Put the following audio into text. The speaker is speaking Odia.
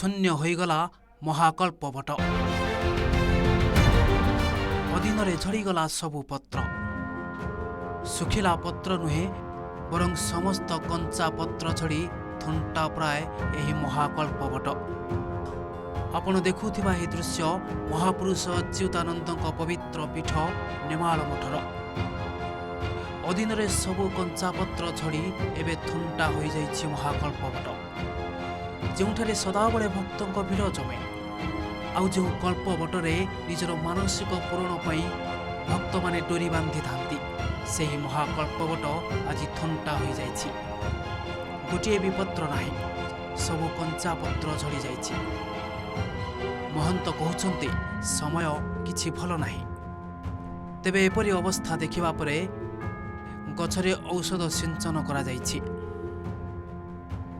ଶୂନ୍ୟ ହୋଇଗଲା ମହାକଳ୍ପ ବଟ। ଅଦିନରେ ଝଡ଼ିଗଲା ସବୁ ପତ୍ର। ଶୁଖିଲା ପତ୍ର ନୁହେଁ, ବରଂ ସମସ୍ତ କଞ୍ଚା ପତ୍ର ଝଡ଼ି ଥୁଣ୍ଟା ପ୍ରାୟ ଏହି ମହାକଳ୍ପ ବଟ। ଆପଣ ଦେଖୁଥିବା ଏହି ଦୃଶ୍ୟ ମହାପୁରୁଷ ଅଚ୍ୟୁତାନନ୍ଦଙ୍କ ପବିତ୍ର ପୀଠ ନେମାଳ ମଠର। ଅଦିନରେ ସବୁ କଞ୍ଚା ପତ୍ର ଝଡ଼ି ଏବେ ଥୁଣ୍ଟା ହୋଇଯାଇଛି ମହାକଳ୍ପ ବଟ, ଯେଉଁଠାରେ ସଦାବେଳେ ଭକ୍ତଙ୍କ ଭିଡ଼ ଜମେ, ଆଉ ଯେଉଁ କଳ୍ପ ବଟରେ ନିଜର ମାନସିକ ପୂରଣ ପାଇଁ ଭକ୍ତମାନେ ଡୋରି ବାନ୍ଧିଥାନ୍ତି, ସେହି ମହାକଳ୍ପ ବଟ ଆଜି ଥୁଣ୍ଟା ହୋଇଯାଇଛି। ଗୋଟିଏ ବି ପତ୍ର ନାହିଁ, ସବୁ କଞ୍ଚା ପତ୍ର ଝଡ଼ିଯାଇଛି। ମହନ୍ତ କହୁଛନ୍ତି, ସମୟ କିଛି ଭଲ ନାହିଁ। ତେବେ ଏପରି ଅବସ୍ଥା ଦେଖିବା ପରେ ଗଛରେ ଔଷଧ ସିଞ୍ଚନ କରାଯାଇଛି।